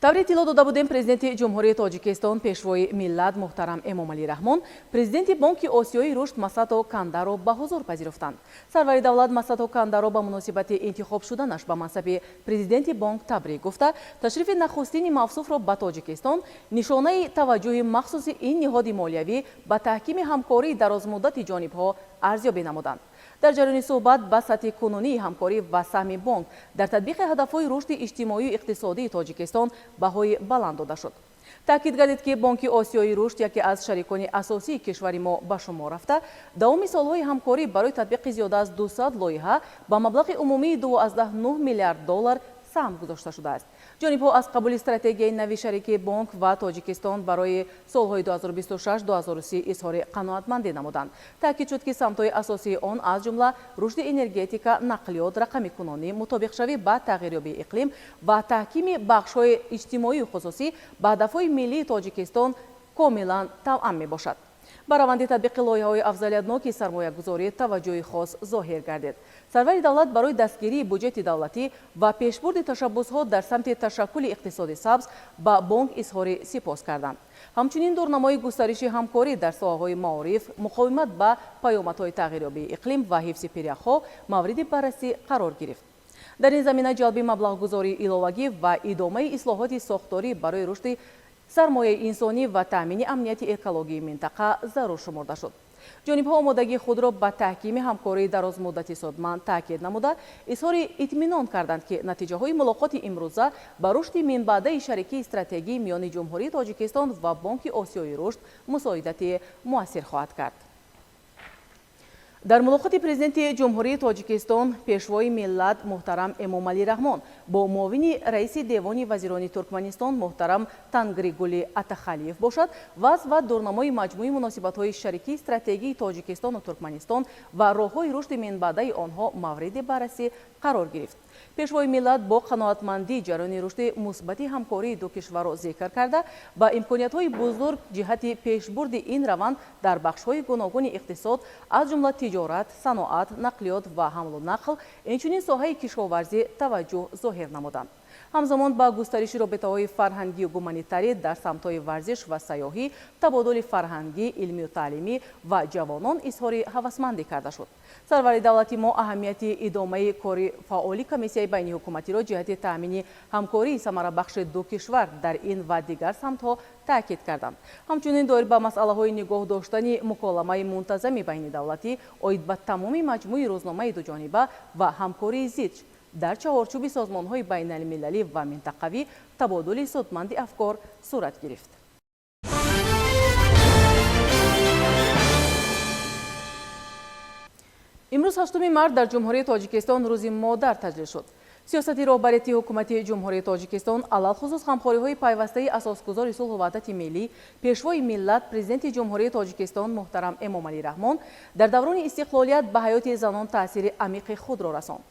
Таври иттилоъ дода будем, Президенти Ҷумҳурии Тоҷикистон, Пешвои миллат муҳтарам Эмомалӣ Раҳмон президенти Бонки Осиёии рушд Масато Кандаро ба ҳузур пазируфтанд. Сарвари давлат Масато Кандаро ба муносибати интихоб шуданаш ба мансаби президенти бонк табрик гуфта, ташрифи нахустини мавсуфро ба Тоҷикистон нишонаи таваҷҷӯҳи махсуси ин ниҳоди молиявӣ ба таҳкими ҳамкории дарозмуддати ҷонибҳо арзёбӣ намуданд. Дар ҷараёни суҳбат ба сатҳи кунунии ҳамкорӣ ва саҳми бонк дар татбиқи ҳадафҳои рушди иҷтимоию иқтисодии Тоҷикистон баҳои баланд дода шуд. Таъкид гардид, ки Бонки Осиёи рушд яке аз шарикони асосии кишвари мо ба шумор рафта, давоми солҳои ҳамкорӣ барои татбиқи зиёда аз 200 лоиҳа ба маблағи умумии 2,9 миллиард доллар саҳм гузошта шудааст. Ҷонибҳо аз қабули стратегияи нави шарикии бонк ва Тоҷикистон барои солҳои 2026-2030 изҳори қаноатмандӣ намуданд. Таъкид шуд, ки самтҳои асосии он, аз ҷумла рушди энергетика, нақлиёт, рақамикунонӣ, мутобиқшавӣ ба тағйирёбии иқлим ва таҳкими бахшҳои иҷтимоию хусусӣ ба ҳадафҳои миллии Тоҷикистон комилан тавъам мебошад. Ба раванди татбиқи лоиҳаҳои афзалиятноки сармоягузорӣ таваҷҷӯҳи хос зоҳир гардид. Сарвари давлат барои дастгирии буҷети давлатӣ ва пешбурди ташаббусҳо дар самти ташаккули иқтисоди сабз ба бонк изҳори сипос карданд. Ҳамчунин дурнамои густариши ҳамкорӣ дар соҳаҳои маориф, муқовимат ба паёмадҳои тағйирёбии иқлим ва ҳифзи пиряхҳо мавриди баррасӣ қарор гирифт. Дар ин замина ҷалби маблағгузории иловагӣ ва идомаи ислоҳоти сохторӣ барои рушди сармояи инсонӣ ва таъмини амнияти экологии минтақа зарур шуморда шуд. Ҷонибҳо омодагии худро ба таҳкими ҳамкории дарозмуддати судманд таъкид намуда, изҳори итминон карданд, ки натиҷаҳои мулоқоти имрӯза ба рушди минбаъдаи шарикии стратегӣ миёни Ҷумҳурии Тоҷикистон ва Бонки Осиёи рушд мусоидати муассир хоҳад кард. Дар мулоқоти Президенти Ҷумҳурии Тоҷикистон, Пешвои миллат муҳтарам Эмомалӣ Раҳмон бо муовини раиси Девони вазирони Туркманистон муҳтарам Тангригули Атахалиев бошад, вазъ ва дурнамои маҷмӯи муносибатҳои шарикии стратегии Тоҷикистону Туркманистон ва роҳҳои рушди минбаъдаи онҳо мавриди баррасӣ қарор гирифт. Пешвои миллат бо қаноатмандӣ ҷараёни рушди мусбати ҳамкории ду кишварро зикр карда, ба имкониятҳои бузург ҷиҳати пешбурди ин раванд дар бахшҳои гуногуни иқтисод, аз ҷумла тиҷорат, саноат, нақлиёт ва ҳамлу нақл, инчунин соҳаи кишоварзӣ таваҷҷӯҳ зоҳир намуданд. Ҳамзамон ба густариши робитаҳои фарҳангию гуманитарӣ дар самтҳои варзиш ва сайёҳӣ, табодули фарҳангӣ, илмию таълимӣ ва ҷавонон изҳори ҳавасмандӣ карда шуд. Сарвари давлати мо аҳамияти идомаи кори фаъоли комиссияи байниҳукуматиро ҷиҳати таъмини ҳамкории самарабахши ду кишвар дар ин ва дигар самтҳо таъкид карданд. Ҳамчунин доир ба масъалаҳои нигоҳ доштани муколамаи мунтазами байнидавлатӣ оид ба тамоми маҷмӯи рӯзномаи дуҷониба ва ҳамкории зич дар чаҳорчӯби созмонҳои байналмилалӣ ва минтақавӣ табодули судманди афкор сурат гирифт. Имрӯз, 8 март, дар Ҷумҳурии Тоҷикистон Рӯзи модар таҷлил шуд. Сиёсати роҳбарияти Ҳукумати Ҷумҳурии Тоҷикистон, алалхусус ғамхориҳои пайвастаи асосгузори сулҳу ваҳдати миллӣ, Пешвои миллат, Президенти Ҷумҳурии Тоҷикистон муҳтарам Эмомалӣ Раҳмон дар даврони истиқлолият ба ҳаёти занон таъсири амиқи худро расонд.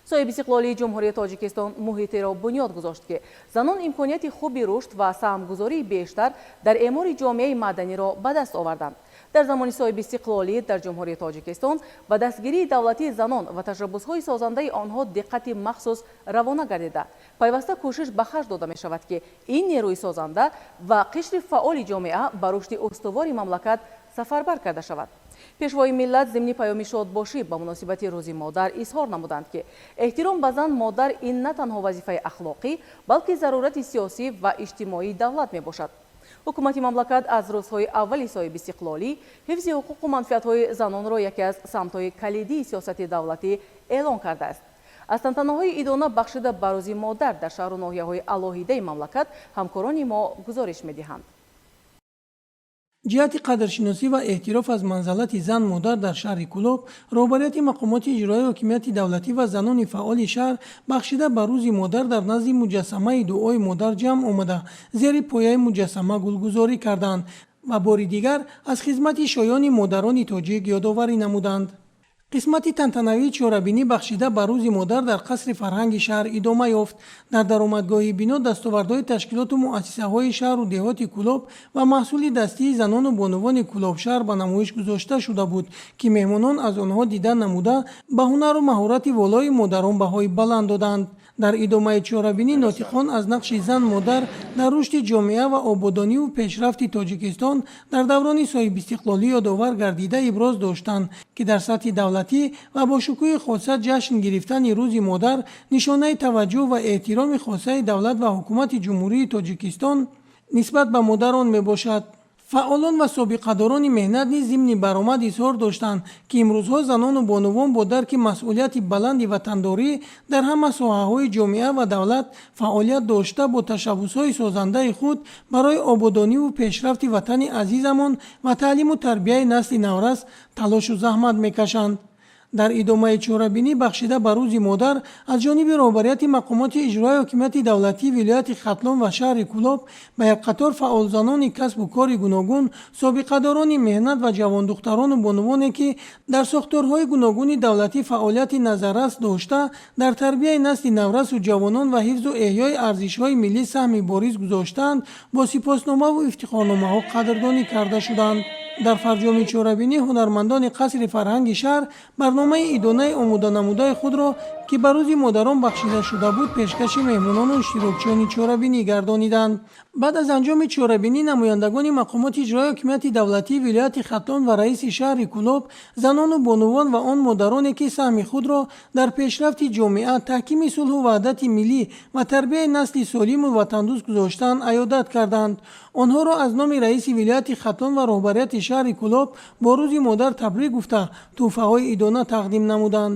Соҳибистиқлолии Ҷумҳурии Тоҷикистон муҳитеро бунёд гузошт, ки занон имконияти хуби рушд ва саҳмгузории бештар дар эъмори ҷомеаи маданиро ба даст оварданд. Дар замони соҳибистиқлолӣ дар Ҷумҳурии Тоҷикистон ба дастгирии давлатии занон ва ташаббусҳои созандаи онҳо диққати махсус равона гардида, пайваста кӯшиш ба харҷ дода мешавад, ки ин нерӯи созанда ва қишри фаъоли ҷомеа ба рушди устувори мамлакат сафарбар карда шавад. Пешвои миллат зимни паёми шодбошӣ ба муносибати Рӯзи модар изҳор намуданд, ки эҳтиром ба зан модар ин на танҳо вазифаи ахлоқӣ, балки зарурати сиёсӣ ва иҷтимоии давлат мебошад. Ҳукумати мамлакат аз рӯзҳои аввали соҳибистиқлолӣ ҳифзи ҳуқуқу манфиатҳои занонро яке аз самтҳои калидии сиёсати давлатӣ эълон кардааст. Аз тантанаҳои идона бахшида ба Рӯзи модар дар шаҳру ноҳияҳои алоҳидаи мамлакат ҳамкорони мо гузориш медиҳанд. Ҷиҳати қадршиносӣ ва эътироф аз манзалати зан модар дар шаҳри Кӯлоб роҳбарияти мақомоти иҷроияи ҳокимияти давлатӣ ва занони фаъоли шаҳр бахшида ба Рӯзи модар дар назди муҷассамаи Дуои модар ҷамъ омада, зери пояи муҷассама гулгузорӣ карданд ва бори дигар аз хизмати шоёни модарони тоҷик ёдоварӣ намуданд. Қисмати тантанавии чорабинӣ бахшида ба Рӯзи модар дар қасри фарҳанги шаҳр идома ёфт. Дар даромадгоҳи бино дастовардҳои ташкилоту муассисаҳои шаҳру деҳоти Кӯлоб ва маҳсули дастии занону бонувони Кӯлобшаҳр ба намоиш гузошта шуда буд, ки меҳмонон аз онҳо дида намуда, ба ҳунару маҳорати волои модарон баҳои баланд доданд. Дар идомаи чорабинӣ нотиқон аз нақши зан модар дар рушди ҷомеа ва ободониву пешрафти Тоҷикистон дар даврони соҳибистиқлолӣ ёдовар гардида иброз доштанд, ки дар сатҳи давлатӣ ва бо шукӯҳи хоса ҷашн гирифтани Рӯзи модар нишонаи таваҷҷӯҳ ва эҳтироми хосаи давлат ва ҳукумати Ҷумҳурии Тоҷикистон нисбат ба модарон мебошад. Фаъолон ва собиқадорони меҳнат низ зимни баромад изҳор доштанд, ки имрӯзҳо занону бонувон бо дарки масъулияти баланди ватандорӣ дар ҳама соҳаҳои ҷомеа ва давлат фаъолият дошта, бо ташаббусҳои созандаи худ барои ободониву пешрафти ватани азизамон ва таълиму тарбияи насли наврас талошу заҳмат мекашанд. Дар идомаи чорабинӣ бахшида ба Рӯзи модар аз ҷониби роҳбарияти мақомоти иҷроияи ҳокимияти давлатии вилояти Хатлон ва шаҳри Кӯлоб ба як қатор фаъолзанони касбу кори гуногун, собиқадорони меҳнат ва ҷавондухтарону бонувоне, ки дар сохторҳои гуногуни давлатӣ фаъолияти назаррас дошта, дар тарбияи насли наврасу ҷавонон ва ҳифзу эҳёи арзишҳои миллӣ саҳми бориз гузоштаанд, бо сипосномаву ифтихорномаҳо қадрдонӣ карда шуданд. Дар фарҷоми чорабинӣ ҳунармандони қасри фарҳанги шаҳр барномаи идонаи омоданамудаи худро, ки ба Рӯзи модарон бахшида шуда буд, пешкаши меҳмонону иштирокчиёни чорабинӣ гардониданд. Баъд аз анҷоми чорабинӣ намояндагони мақомоти иҷроияи ҳокимияти давлатии вилояти Хатлон ва раиси шаҳри Кӯлоб занону бонувон ва он модароне, ки саҳми худро дар пешрафти ҷомеа, таҳкими сулҳу ваҳдати миллӣ ва тарбияи насли солиму ватандӯст гузоштаанд, аёдат карданд. Онҳоро аз номи раиси вилояти Хатлон ва роҳбарияти шаҳри Кӯлоб бо Рӯзи модар табрик гуфта, тӯҳфаҳои идона тақдим намуданд.